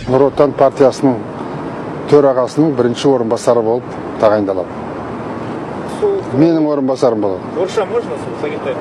Нұр Отан партиясының төрағасының бірінші орынбасары болып тағайындалады. Менің орынбасарым болады. Орысша можно Сагитаев?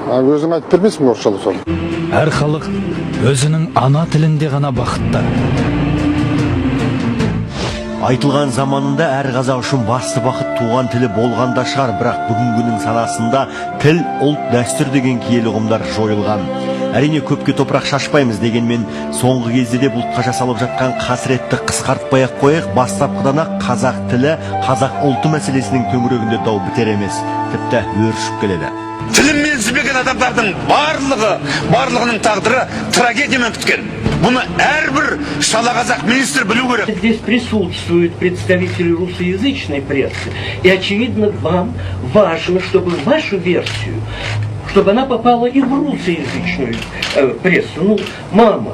Өзің айтып бермейсің орысшалы соны. Әр халық өзінің ана тілінде ғана бақытты. Айтылған заманында әр қазақ үшін басты бақыт туған тілі болғанда шығар, бірақ бүгінгінің санасында тіл, ұлт, дәстүр деген киелі ұғымдар жойылған. Әрине көпке топырақ шашпаймыз дегенмен, соңғы кезде де бұлтқа жасалып жатқан қасіретті қысқартпай-ақ қояйық, бастапқыдан-ақ қазақ тілі, қазақ ұлты мәселесінің төңірегінде дау бітер емес, тіпті өршіп келеді. Тілін менсінбеген адамдардың барлығының тағдыры трагедиямен біткен. Бұны әрбір шала қазақ министр білу керек. Здесь присутствуют представители русскоязычной прессы, и очевидно вам важно, чтобы вашу версию, чтобы она попала и в русскоязычную прессу. Ну, мама,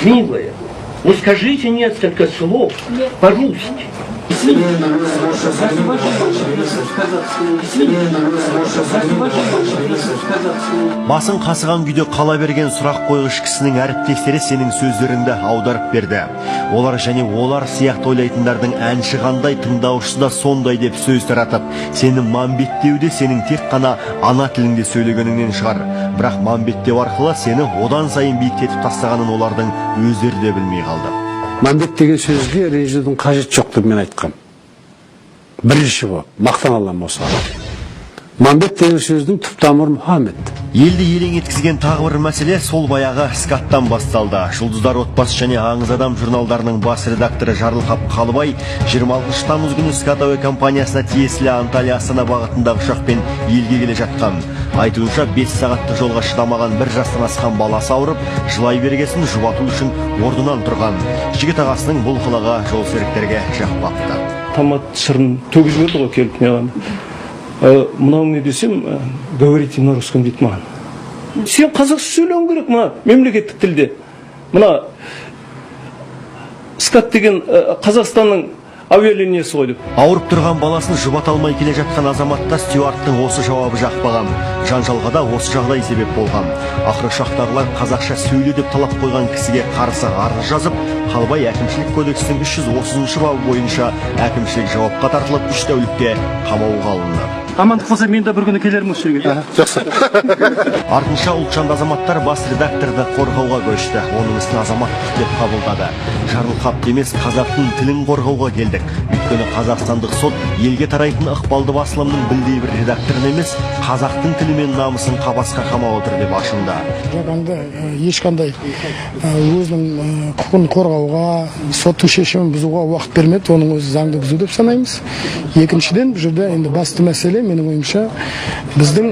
милая, ну скажите несколько слов по-русски. Басын қасыған күйде қала берген сұрақ қойғыш кісінің әріптестері сенің сөздеріңді аударып берді. Олар және олар сияқты ойлайтындардың әнші қандай, тыңдаушысы да сондай деп сөз таратып, сені мамбеттеуде сенің тек қана ана тіліңде сөйлегеніңнен шығар. Бірақ мамбеттеу арқылы сені одан сайын биіктетіп тастағанын олардың өздері де білмей қалды. Мамбет деген сөзге ренжудің қажет жоқ деп мен айтқам. Бірінші бұл, мақтан алам осы. Мамбет деген сөздің түп тамыры Мұхаммед. Елді елең еткізген тағы бір мәселе сол баяғы скаттан басталды. Жұлдыздар отбасы және Аңыз адам журналдарының бас редакторы Жарылқап Қалыбай 26 тамыз күні скат әуе компаниясына тиесілі Анталия Астана бағытындағы ұшақпен елге келе жатқан. Айтуынша 5 сағаттық жолға шыдамаған бір жастан асқан баласы ауырып, жылай бергесін жұбату үшін орнынан тұрған. Жігіт ағасының бұл қылығы жол серіктерге жақпапты. Томат шырын төгіп жіберді ғой келіп неған. Мынау не десем, говорите на русском дейді маған. Сен қазақша сөйлеуің керек мына мемлекеттік тілде. Мына скат деген Қазақстанның авиалиниясы ғой деп. Ауырып тұрған баласын жұбата алмай келе жатқан азаматта стюарттың осы жауабы жақпаған. Жанжалға да осы жағдай себеп болған. Ақыры ұшақтағылар қазақша сөйле деп талап қойған кісіге қарсы арыз жазып, Қалыбай әкімшілік кодексінің 330 бабы бойынша әкімшілік жауапқа тартылып 3 тәулікке қамауға алынды. Амандық болса мен де бір күні келермін осы жерге. Жақсы. Артынша ұлтжанды азаматтар бас редакторды қорғауға көшті. Оның ісін азаматтық деп қабылдады. Жарылқап емес қазақтың тілін қорғауға келдік. Өйткені қазақстандық сот елге тарайтын ықпалды басылымның білдей бір редакторын емес, қазақтың тілі мен намысын қапасқа қамап отыр деп ашынды. Жағанды ешқандай өзінің құқын қорғауға, соттың шешімін бұзуға уақыт бермеді, оның өзі заңды бұзу деп санаймыз. Екіншіден, бұл жерде енді басты мәселе менің ойымша біздің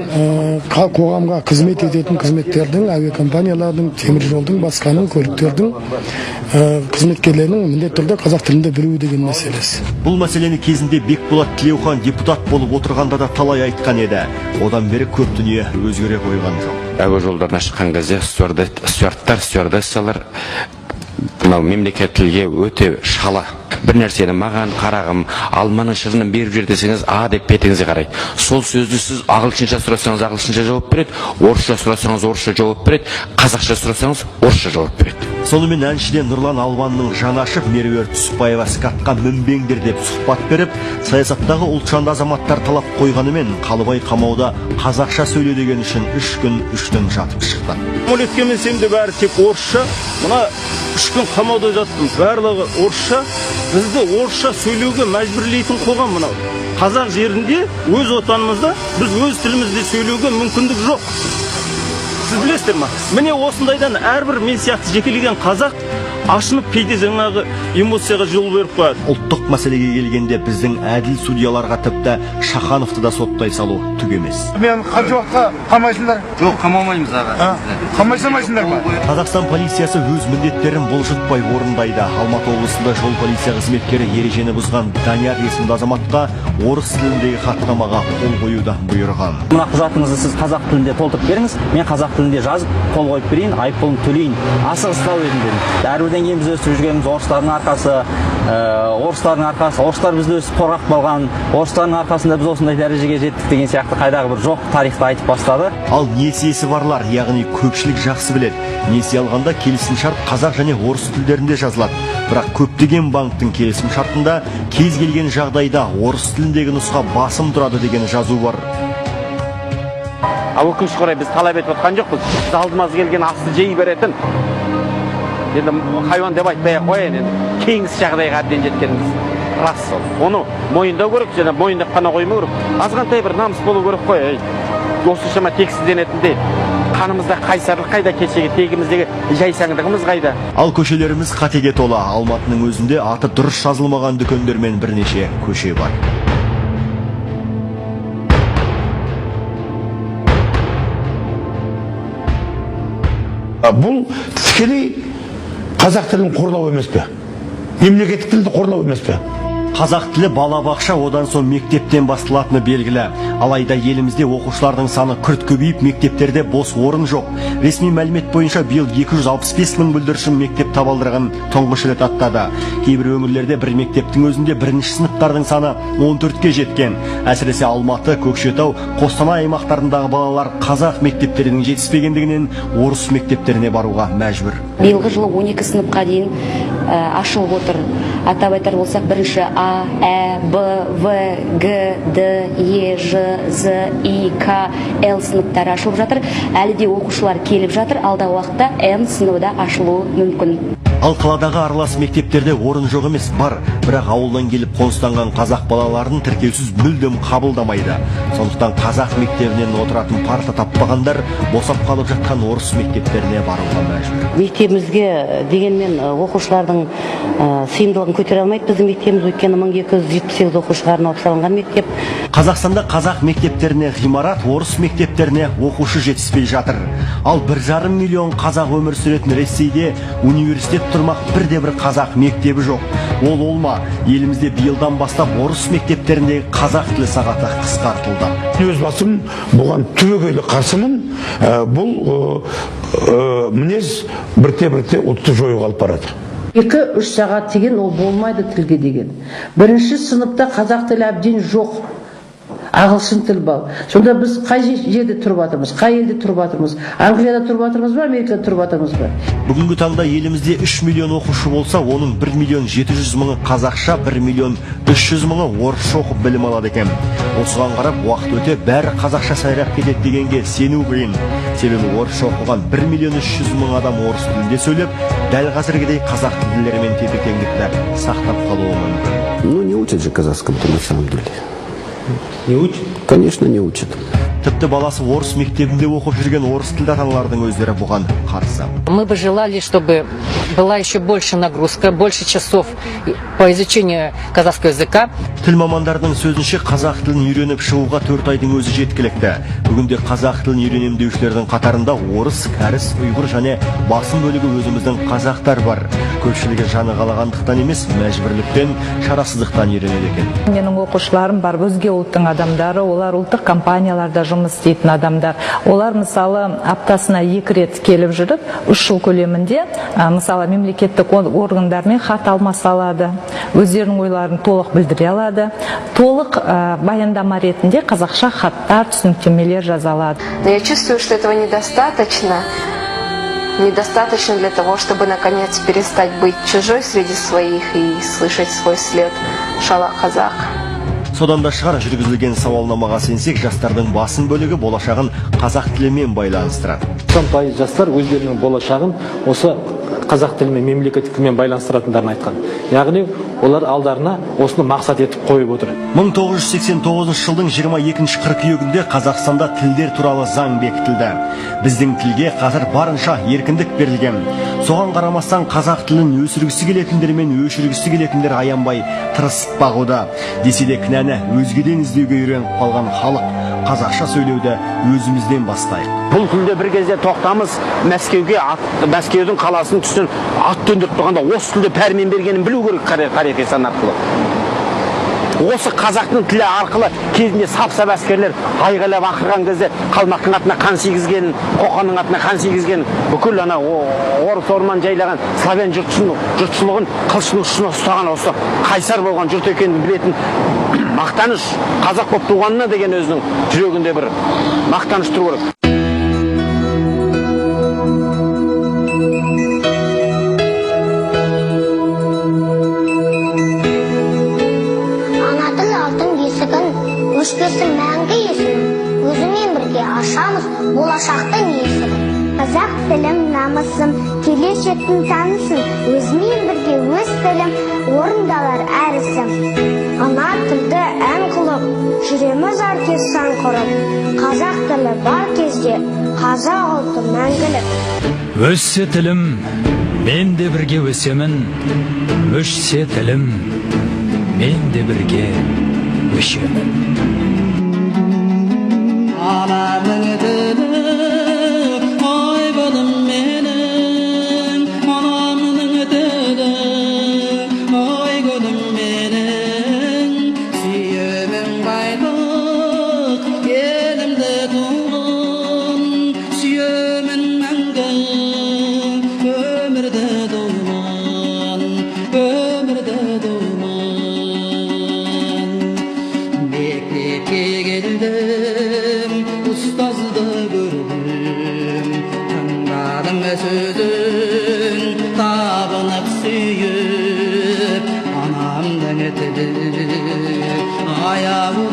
қоғамға қызмет ететін қызметтердің, әуе компаниялардың, темір жолдың, басқаның, көліктердің қызметкерлерінің міндетті түрде қазақ тілінде білуі деген мәселесі. Бұл мәселені кезінде Бекболат Тілеухан депутат болып отырғанда да талай айтқан еді. Одан бері көп дүние өзгере қойған жоқ. Әуе жолдарына шыққан кезде стюардтар, стюардессалар мынау мемлекеттік тілге өте шала. Бір нәрсені маған қарағым, алманың шырынын беріп жер десеңіз, а деп бетіңізге қарайды. Сол сөзді сіз ағылшынша сұрасаңыз ағылшынша жауап береді, орысша сұрасаңыз орысша жауап береді, қазақша сұрасаңыз орысша жауап береді. Сонымен әншіден Нұрлан Албанның жаны ашып, Меруерт Түсіпбаева скатқа мінбеңдер деп сұхбат беріп, саясаттағы ұлтжанды азаматтар талап қойғанымен Қалыбай қамауда қазақша сөйле деген үшін 3 күн 3 түн жатып шықты. Самолетке мінсем де бәрі тек орысша. Мына 3 күн қамауда жаттым. Барлығы орысша. Бізді орысша сөйлеуге мәжбүрлейтін қоғам мынау. Қазақ жерінде, өз отанымызда біз өз тілімізде сөйлеуге мүмкіндік жоқ. Сіз білесіздер ма? Міне осындайдан әрбір мен сияқты жекелеген қазақ ашынып кейде жаңағы эмоцияға жол беріп қояды. Ұлттық мәселеге келгенде біздің әділ судьяларға тіпті Шахановты да соттай салу түк емес. Мен қанша уақытқа қамайсыңдар? Жоқ, қамалмаймыз аға. Қамайсамайсыңдар ма? Қазақстан полициясы өз міндеттерін бұлжытпай орындайды. Алматы облысында жол полиция қызметкері ережені бұзған Данияр есімді азаматқа орыс тіліндегі хаттамаға қол қоюды бұйырған. Мына құжатыңызды сіз қазақ тілінде толтырып беріңіз, мен қазақ тілінде жазып қол қойып берейін, айыппұлын төлейін. Асығыстау едім дедім. келгеннен кейін біз өстіп жүргеніміз орыстардың арқасы, орыстар бізді өстіп қорғап қалған, орыстардың арқасында біз осындай дәрежеге жеттік деген сияқты қайдағы бір жоқ тарихты айтып бастады. Ал несиесі барлар, яғни көпшілік жақсы біледі. Несие алғанда келісімшарт қазақ және орыс тілдерінде жазылады. Бірақ көптеген банктың келісімшартында кез келген жағдайда орыс тіліндегі нұсқа басым тұрады деген жазу бар. Өкінішке орай біз талап етіп отқан жоқпыз. Біз алдымыз келген асты жей беретін. Енді хайуан деп айтпай ақ қояйын, енді кеңіс жағдайға әбден жеткеніміз рас сол. Оны мойындау керек, және мойындап қана қоймау керек. Азғантай бір намыс болу керек қой. Осыншама тексізденетіндей қанымызда қайсарлық қайда, кешегі тегіміздегі жайсаңдығымыз қайда. Ал көшелеріміз қатеге тола. Алматының өзінде аты дұрыс жазылмаған дүкендер мен бірнеше көше бар. Бұл тікелей қазақ тілін қорлау емес пе? Мемлекеттік тілді қорлау емес пе? Қазақ тілі балабақша, одан соң мектептен басталатыны белгілі. Алайда елімізде оқушылардың саны күрт көбейіп, мектептерде бос орын жоқ. Ресми мәлімет бойынша биыл 265 мың бүлдіршін мектеп табалдырығын тұңғыш рет аттады. Кейбір өңірлерде бір мектептің өзінде бірінші сыныптардың саны 14-ке жеткен. Әсіресе Алматы, Көкшетау, Қостанай аймақтарындағы балалар қазақ мектептерінің жетіспегендігінен орыс мектептеріне баруға мәжбүр. Биылғы жылы 12 сыныпқа дейін ашылып отыр. Атап айтар болсақ, бірінші А, Ә, Б, В, Г, Д, Е, Ж, З, И, К, Л сыныптары ашылып жатыр. Әлі де оқушылар келіп жатыр. Алдағы уақытта М сыныбы да ашылуы мүмкін. Ал қаладағы аралас мектептерде орын жоқ емес, бар. Бірақ ауылдан келіп қоныстанған қазақ балаларын тіркеусіз мүлдем қабылдамайды. Сондықтан қазақ мектебінен отыратын парта таппағандар босап қалып жатқан орыс мектептеріне баруға мәжбүр. Мектебімізге дегенмен оқушылардың сыйымдылығын көтере алмайды. Біздің мектебіміз өйткені 1278 оқушыға арналып салынған мектеп. Қазақстанда қазақ мектептеріне ғимарат, орыс мектептеріне оқушы жетіспей жатыр. Ал 1,5 миллион қазақ өмір сүретін Ресейде университет тұрмақ бірде-бір қазақ мектебі жоқ. Ол олма, елімізде биылдан бастап орыс мектептеріндегі қазақ тілі сағаты қысқартылды. Өз басым бұған түбегейлі қарсымын. Бұл мінез бірте-бірте ұлтты жоюға алып барады. 2-3 сағат деген ол болмайды тілге деген. Бірінші сыныпта қазақ тілі әбден жоқ. Ағылшын тіл бар. Сонда біз қай жерде тұрып жатырмыз, қай елде тұрып жатырмыз? Англияда тұрып жатырмыз ба, Америкада тұрып жатырмыз ба? Бүгінгі таңда елімізде 3 миллион оқушы болса, оның 1 миллион 700 мыңы қазақша, 1 миллион 300 мыңы орысша оқып білім алады екен. Осыған қарап, уақыт өте бәрі қазақша сайрап кетеді дегенге сену қиын. Себебі орысша оқыған 1 миллион 300 мың адам орыс тілінде сөйлеп, дәл қазіргідей қазақ тілдерімен тепе-теңдікті сақтап қалуы мүмкін. Ну, не учат же казахскому-то на самом деле. Не учат? Конечно, не учат. Тіпті баласы орыс мектебінде оқып жүрген орыс тілді ата-аналардың өздері бұған қарсы. Мы бы желали, чтобы была еще больше нагрузка, больше часов по изучению казахского языка. Тіл мамандарының сөзінше қазақ тілін үйреніп шығуға 4 айдың өзі жеткілікті. Бүгінде қазақ тілін үйренем деушілердің қатарында орыс, кәріс, ұйғыр және басым бөлігі өзіміздің қазақтар бар. Көпшілігі жаны қалағандықтан емес, мәжбүрліктен, шарасыздықтан үйренеді екен. Менің оқушыларым бар, өзге ұлттың адамдары, олар ұлттық компанияларда жұмыс істейтін адамдар. Олар мысалы аптасына 2 рет келіп жүріп, 3 жыл көлемінде мысалы мемлекеттік органдармен хат алмаса алады, өздерінің ойларын толық білдіре алады, толық баяндама ретінде қазақша хаттар, түсініктемелер жаза алады. Но я чувствую, что этого недостаточно. Недостаточно для того, чтобы наконец перестать быть чужой среди своих и слышать свой след. Шала казах. Содан да шығар, жүргізілген сауалнамаға сенсек, жастардың басым бөлігі болашағын қазақ тілімен байланыстырады. 90% жастар өздерінің болашағын осы қазақ тілімен, мемлекеттік тілмен байланыстыратындарын айтқан. Яғни олар алдарына осыны мақсат етіп қойып отыр. 1989 жылдың 22 қыркүйегінде Қазақстанда тілдер туралы заң бекітілді. Біздің тілге қазір барынша еркіндік берілген. Соған қарамастан қазақ тілін өсіргісі келетіндер мен өшіргісі келетіндер аянбай тырысып бағуда. Десе де кінәні өзгеден іздеуге үйреніп қалған халық қазақша сөйлеуді өзімізден бастайық. Бұл күнде бір кезде тоқтамыз Мәскеудің қаласының түсін ат төндіріп тұрғанда осы тілде пәрмен бергенін білу керек тарихи сан арқылы. осы қазақтың тілі арқылы кезінде сап-сап әскерлер айғайлап ақырған кезде қалмақтың атына қан сүйгізгенін, қоқанның атына қан сүйгізгенін, бүкіл ана орыс орман жайлаған славян жұртшылығын қылыштың ұшына ұстаған осы қайсар болған жұрт екенін білетін мақтаныш, қазақ болып туғанына деген өзінің жүрегінде бір мақтаныш тұру керек. Өшпесін мәңгі есім, өзімен бірге ашамыз болашақтың есігін. Қазақ тілім намысым, келешектің танысын, өзімен бірге өз тілім орындалар әр ісім. Ана тілді ән қылып, жүреміз әркез сан құрып, қазақ тілі бар кезде, қазақ ұлты мәңгілік. Өссе тілім, мен де бірге өсемін, өшсе тілім, мен де бірге өшемін. Anamın dili, ay balım benim, anamın dili, ay gülüm benim, süyümün baylık, elimde dolun, süyümün məngə, ömürde dolun, ömürde dolun. Bekleke geldim, ustazdı gördüm, tanıdım sözün, tabınıp süyüp, anamdan ötedü, ayağı